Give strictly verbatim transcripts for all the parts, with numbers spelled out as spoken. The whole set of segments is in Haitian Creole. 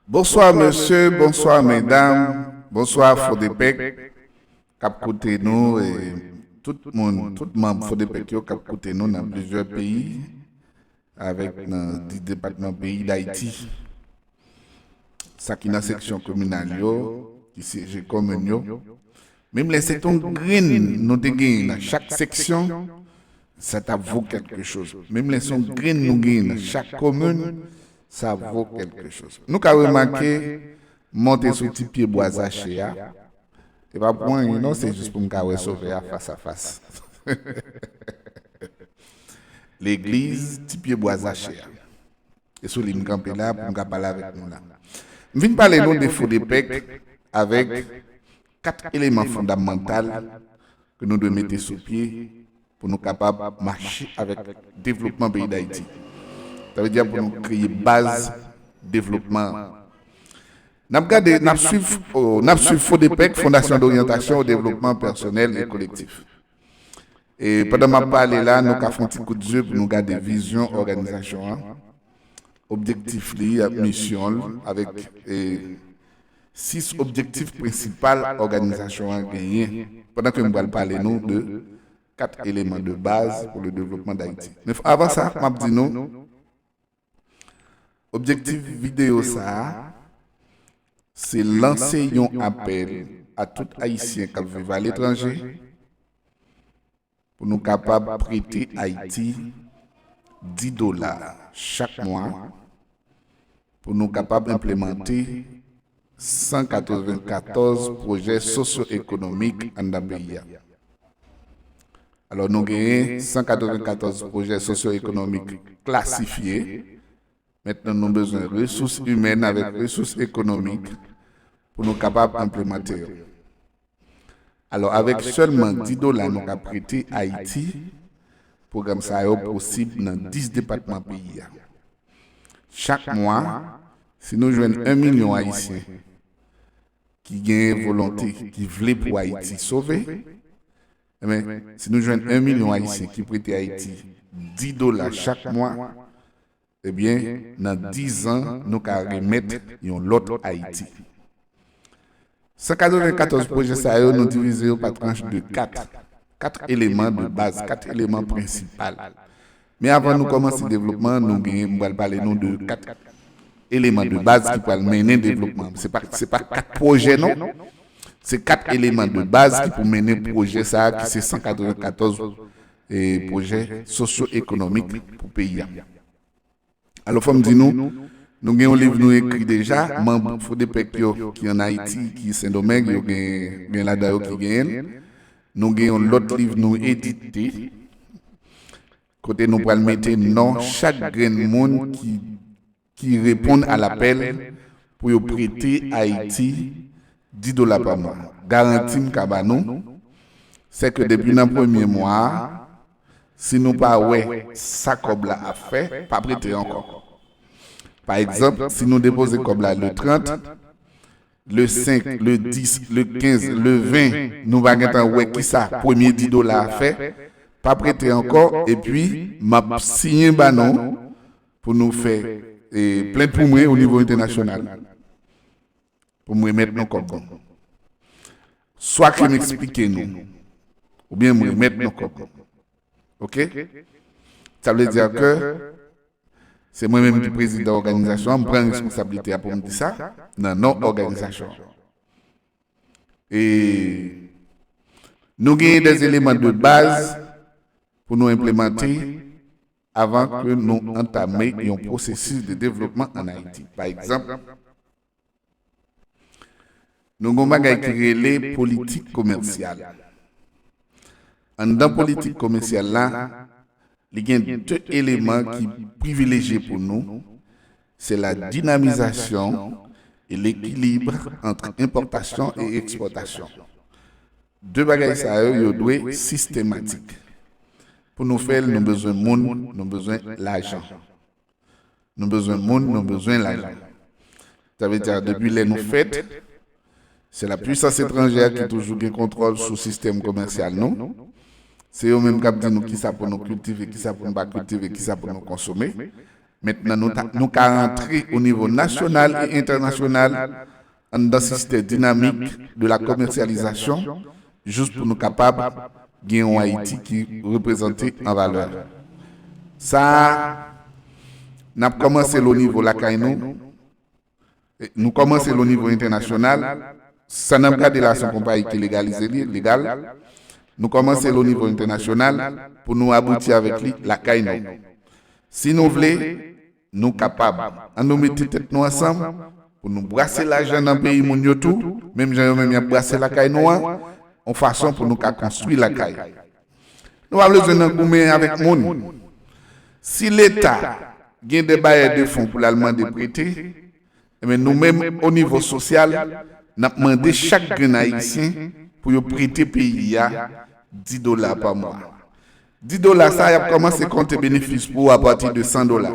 Bonswa mesye, bonswa medam, bonswa Fodepec k ap koute nou, e tout moun, tout manm Fodepec yo k ap koute nou nan plizyè peyi, avèk nan dis depatman peyi Dayiti. Sa ki nan seksyon kominal yo, ki syeje komin yo. Menm lè se t on grenn nou te genyen nan chak seksyon, sa t ap vo kèlke choz. Menm lè se yon grenn nou genyen nan chak komin, sa vo kèlke choz. Nou ka remake, monte sou ti pye bwa zache a. E pa pou anyen non, se jis pou m ka wè sovè a fas a fas. Legliz ti pye bwa zache a. E sou li m kanpe la pou m ka pale avèk nou la. M vin pale nou de Fodepec avèk kat eleman fondamantal ke nou dwe mete sou pye pou nou kapab mache avèk devlopman peyi Dayiti. Sa vle di pou nou kreye baz devlopman an. N ap gade, n ap swiv, oh, n ap swiv Fodepec, Fondasyon Doryantasyon o Devlopman Pèsonèl e Kolektif. E pandan m ap pale la, nou ka fè yon ti kout zye pou nou gade vizyon òganizasyon an, objektif li ak misyon l, avèk e, sis objektif prensipal òganizasyon an genyen, pandan ke m pral pale nou de kat eleman de baz pou le devlopman Dayiti. Men avan sa, m ap di nou, objektif videyo sa a, se lanse yon apèl a tout Ayisyen k ap viv aletranje, pou nou kapab prete Ayiti dis dola chak mwa, pou nou kapab enplemante san katrevenkatòz pwojè sosyo-ekonomik anndan peyi a. Alò, nou genyen san katrevenkatòz pwojè sosyo-ekonomik klasifye. Mentnan, nou bezwen resous imèn avèk resous ekonomik pou nou kapab enplemante yo. Alò, avèk sèlman dis dola nou ka prete Ayiti, pwogram sa yo posib nan dis depatman peyi a. Chak mwa, si nou jwenn yon milyon Ayisyen ki genyen volonte, ki vle pou Ayiti sove, enben, si nou jwenn yon milyon Ayisyen ki prete Ayiti dis dola chak mwa, ebyen, nan dis zan, nou ka remèt yon lòt Ayiti. San katrevenkatòz pwojè sa yo, nou divize yo pa tranch de kat. Kat eleman de baz, kat eleman prensipal. Men avan nou kòmanse devlopman, nou gen, m pral pale nou de kat eleman de baz ki pral mennen devlopman. Se pa, se pa kat pwojè non. Se kat eleman de baz ki pou mennen pwojè sa a, ki se san katrevenkatòz, e, pwojè sosyo-ekonomik pou peyi a. Alò, fò m di nou, nou gen yon liv nou ekri deja, manm Fodepec yo ki ann Ayiti, ki Sendomeng, yo gen, gen ladan yo ki genyen l. Nou gen yon lòt liv nou edite, kote nou pral mete non chak grenn moun ki, ki reponn a lapèl pou yo prete Ayiti dis dola pa mwa. Garanti m ka ba nou, se ke depi nan premye mwa a, si nou pa wè sa kòb la ap fè, pa prete ankò. Pa egzanp, si nou depoze kòb la le trant, le senk, le dis, le kenz, le ven, nou pa gentan wè kisa premye dis dola a fè, pa prete ankò, epi m ap siyen ba nou pou nou fè, e, plent pou mwen o nivo entènasyonal. Pou m remèt nou kòb nou. Swa ke m eksplike nou, oubyen m remèt nou kòb nou. Oke? Sa vle di ke se mwen menm ki prezidan òganizasyon an, m pran responsablite a pou m di sa, nan non òganizasyon an. E nou genyen de eleman de baz pou nou enplemante avan ke nou antame yon pwosesis de devlopman ann Ayiti. Pa egzanp, nou gen yon bagay ki rele politik komèsyal. Anndan politik komèsyal la, li gen de eleman ki privilejye pou nou, se la dinamizasyon e lekilib ant enpòtasyon e ekspòtasyon. De bagay sa yo, yo dwe sistematik. Pou nou fè l, nou bezwen moun, nou bezwen lajan. Nou bezwen moun, nou bezwen lajan. Sa vle di, depi lè nou fèt, se la pwisans etranjè ki toujou gen kontwòl sou sistèm komèsyal nou. Se yo menm k ap di nou kisa pou nou kiltive, kisa pou nou pa kiltive, kisa pou nou konsome. Mentnan, nou, ta, nou ka rantre o nivo nasyonal e entènasyonal anndan sistèm dinamik de la commercialisation, jis pou nou kapab gen yon Ayiti ki reprezante an valè. Sa a, n ap kòmanse l o nivo lakay nou. E nou kòmanse l o nivo entènasyonal. Sa n ap gade la, se yon konpayi ki legalize li, legal. Nou kòmanse l o nivo entènasyonal pou nou abouti avèk li lakay nou. Si nou vle, nou kapab. Ann nou mete tèt nou ansanm pou nou brase lajan nan peyi moun yo tou, menm jan yo menm y ap brase lakay nou an, yon fason pou nou ka konstwi lakay. Nou pa bezwen nan goumen avèk moun. Si Leta gen de bayè de fon pou l al mande prete, ebyen, nou menm, o nivo sosyal, n ap mande chak grenn Ayisyen pou yo prete peyi a dis dola pa mwa. Dis dola sa, y ap kòmanse konte benefis pou ou apati de san dola.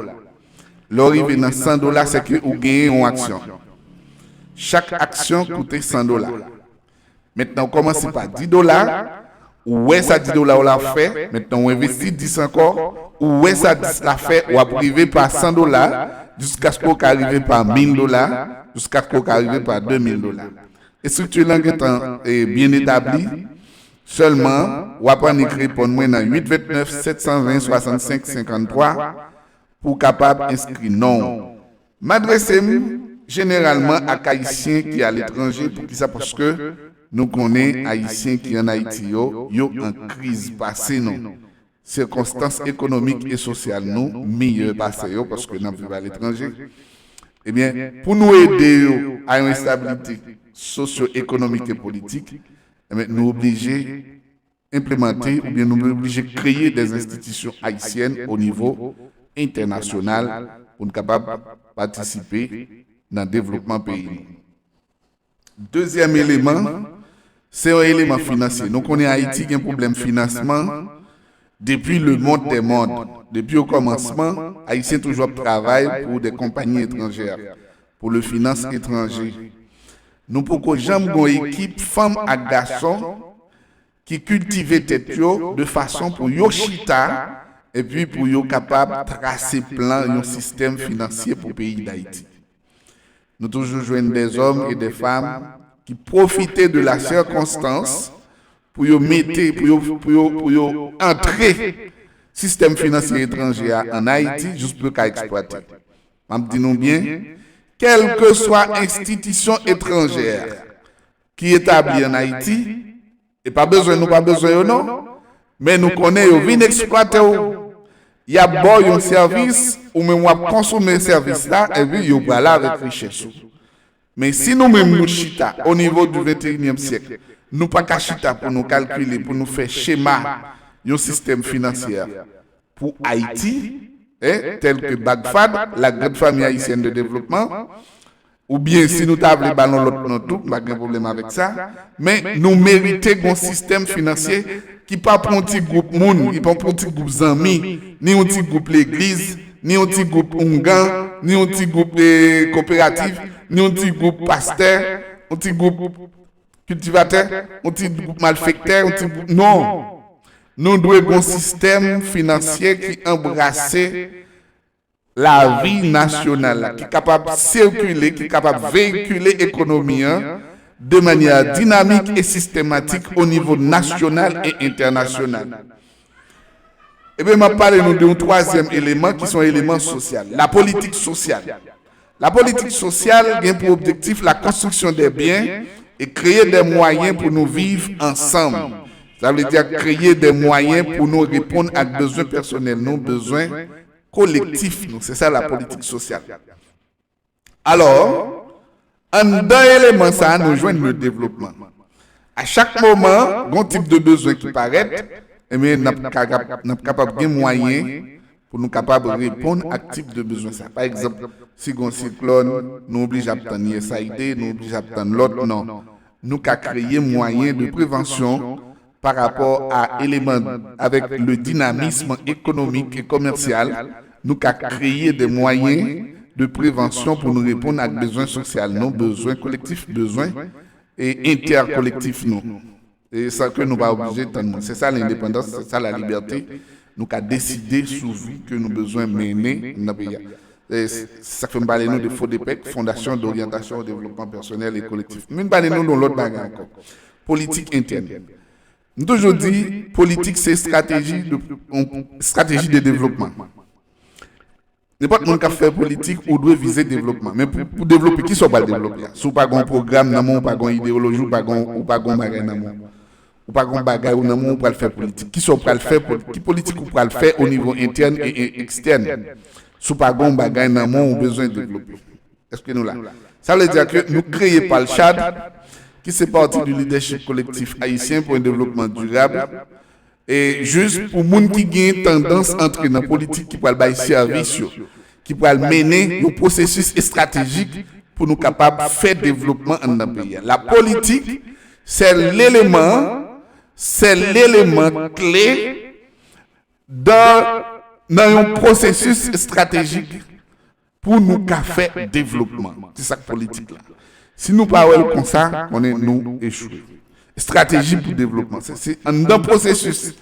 Lè w rive nan san dola, se ke ou genyen yon aksyon. Chak aksyon koute san dola. Mentnan, ou kòmanse pa dis dola, ou wè sa dis dola w la fè, mentnan ou envesti dis ankò, ou wè sa dis la fè, w ap rive pa san dola, jiskaske w ka rive pa mil dola, jiskaske w ka rive pa de mil dola. Estrikti lan gentan, e, byen etabli, sèlman, w ap annik reponn mwen nan uit vennèf sèt san ven swasannsenk senkanntwa pou w kapab enskri non w. M adrese m jeneralman ak Ayisyen ki aletranje. Poukisa? Paske nou konnen Ayisyen ki ann Ayiti yo, yo an kriz pase nou. Sikonstans ekonomik e sosyal nou meyè pase yo, paske n ap viv aletranje. Ebyen, pou nou ede yo a yon estabilite sosyo-ekonomik e politik, ebyen, nou oblije enplimante oubyen nou oblije kreye de enstitisyon ayisyèn o nivo entènasyonal pou n kapab patisipe nan devlopman peyi nou. Dezyèm eleman, se yon eleman finansye. Nou konnen Ayiti gen pwoblèm finansman depi le monde des mondes. Depi okòmansman, Ayisyen toujou ap travay pou de konpayi etranjè, pou le finans etranje. Nou poko janm gon ekip fanm ak gason ki kiltive tèt yo de fason pou yo chita epi pou yo kapab trase plan yon sistèm finansye pou peyi Dayiti. Nou toujou jwenn de zòm e de fanm ki pwofite de la sikonstans pou yo mete, pou yo, pou yo, pou yo antre sistèm finansye etranje a ann Ayiti jis pou yo ka eksplwate. M ap di nou byen, kèlkeswa enstitisyon etranjè ki etabli ann Ayiti, e pa bezwen, nou pa bezwen yo non, men nou konnen yo vin eksplwate w. Y ap ba w yon sèvis, ou menm w ap konsome sèvis la, epi yo pral avèk richès ou. Men si nou menm nou chita o nivo du venteyinyèm syèk, nou pa ka chita pou nou kalkile, pou nou fè chema yon sistèm finansyè pou Ayiti, en, tèl ke BAGFAD, la Grande Famille Haïtienne de Développement, oubyen si nou ta vle ba l yon lòt non tou, m pa gen pwoblèm avèk sa, men nou merite gon sistèm finansye ki pa pou yon ti gwoup moun, ki pa pou yon ti gwoup zanmi, ni yon ti gwoup legliz, ni yon ti gwoup oungan, ni yon ti gwoup, eh, koperativ, ni yon ti gwoup pastè, yon ti gwoup kiltivatè, yon ti gwoup malfektè, yon ti gwoup, non. Nou dwe gon sistèm finansye ki anbrase lavi nasyonal la, ki kapab sikile, ki kapab veyikile ekonomi an de manyè dinamik e sistematik o nivo nasyonal e entènasyonal. Ebyen, m ap pale nou de yon twazyèm eleman ki se yon eleman sosyal, la politik sosyal. La politik sosyal gen pou objektif la konstriksyon de byen e kreye de mwayen pou nou viv ansanm. Sa vle di kreye de mwayen pou nou reponn ak bezwen pèsonèl nou, bezwen kolektif nou. Se sa la politik sosyal. Alò, anndan eleman sa a, nou jwenn le devlopman. A chak moman, gon tip de bezwen ki parèt, ebyen, n ap ka-, n ap kapab gen mwayen pou nou kapab reponn ak tip de bezwen sa. Pa egzanp, si gon siklòn, nou oblije ap tann U S A I D, nou oblije ap tann lòt, non. Nou ka kreye mwayen de prevansyon pa rapò a eleman avèk le dinamisme économique et commercial, nou ka kreye de mwayen de prevansyon pou nou reponn ak bezwen sosyal nou, bezwen kolektif, bezwen e entèkolektif nou. E san ke nou pa oblije tann moun. Se sa lendepandans, se sa lalibète. Nou ka deside sou vi ke nou bezwen mennen nan peyi a. E se sa k fè m pale nou de FODEPEC, Fondation d'Orientation au Développement Personnel et Collectif. M vin pale nou de yon lòt bagay ankò. Politik entèn. M toujou di, politik se estrateji de, yon estrateji de devlopman. Nenpòt moun k ap fè politik, ou dwe vize devlopman. Men pou, pou devlope, ki sa w pral devlope a? Si w pa gen yon pwogram nan men w, ou pa gen yon ideyoloji, ou pa gen, ou pa gen yon bagay nan men w. Ou pa gen yon bagay ou nan men w, ou pral fè politik. Ki sa w pral fè? Ki politik ou pral fè o nivo entèn e, e ekstèn? Si w pa gen yon bagay nan men w, ou bezwen devlope. Èske nou la? Sa vle di ke nou kreye Palchad, ki se Parti du Leadership Collectif Haïtien pour un Développement Durable. E jis pou moun ki gen tandans antre nan politik ki pral bay sèvis yo, ki pral mennen yon pwosesis estratejik pou nou kapab fè devlopman anndan peyi a. La politik, se leleman, se leleman kle dan, nan yon pwosesis estratejik pou nou ka fè devlopman. Se sa k politik la. Si nou pa wè l konsa, konnen nou echwe. Estrateji pou devlopman. Se, se anndan pwosesis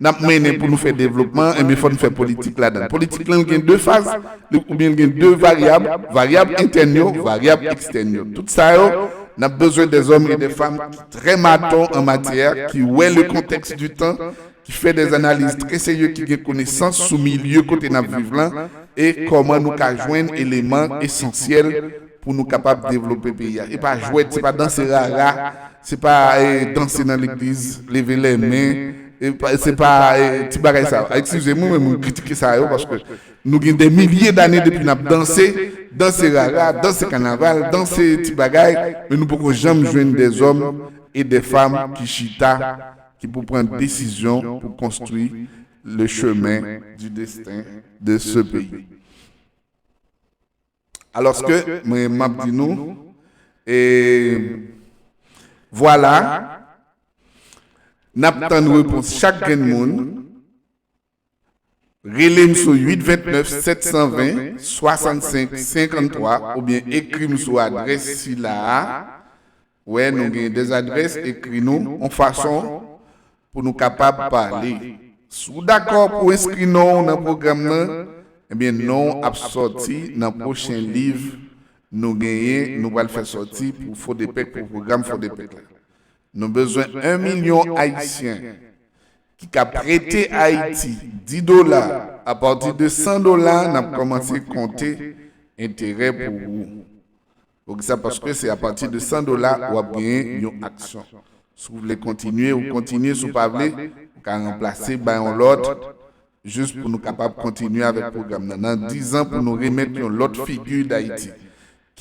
n ap mennen pou nou fè devlopman, enben fò n fè politik ladan. Politik lan gen de faz, li, oubyen l gen de varyab, varyab entèn yo, varyab ekstèn yo. Tout sa yo, n ap bezwen dèzòm e dèfanm ki trè maton an matyè, ki wè le contexte du temps, ki fè dèzanaliz trè serye, ki gen konesans sou milye kote n ap viv lan, e kòman nou ka jwenn eleman esansyèl pou nou kapab devlope peyi a. E pa jwèt, se pa danse rara, se pa, e, danse nan legliz, leve lèmen, e pa, se pa, e, ti bagay sa yo. Eskize m, mwen menm, m kritike sa yo, paske nou gen de milye dane depi n ap danse, danse rara, danse kanaval, danse ti bagay, men nou poko janm jwenn dèzòm e dèfanm ki chita, ki pou pran desizyon pou konstwi le chemin du destin de ce pays. Alòske, mwen, m ap di nou, e vwala, n ap tann repons chak grenn moun. Rele m sou uit ventnèf sèt san ven swasannsenk senkanntwa oubyen ekri m sou adrès sila a. Wè, nou gen de adrès, ekri nou yon fason pou nou kapab pale. Si w dakò pou enskri non w nan pwogram nan, ebyen non w ap sòti nan pwochen liv nou genyen, nou pral fè sòti pou FODEPEC, pou pwogram FODEPEC la. Nou bezwen yon milyon Ayisyen ki ka prete Ayiti dis dola. Apati de san dola, n ap kòmanse konte enterè pou ou. Poukisa? Paske se apati de san dola w ap genyen yon aksyon. Si w vle kontinye, ou kontinye. Si w pa vle, ou ka ranplase, bay yon lòt, jis pou nou kapab kontinye avèk pwogram nan. Nan diz an, pou nou remèt yon lòt figi Dayiti.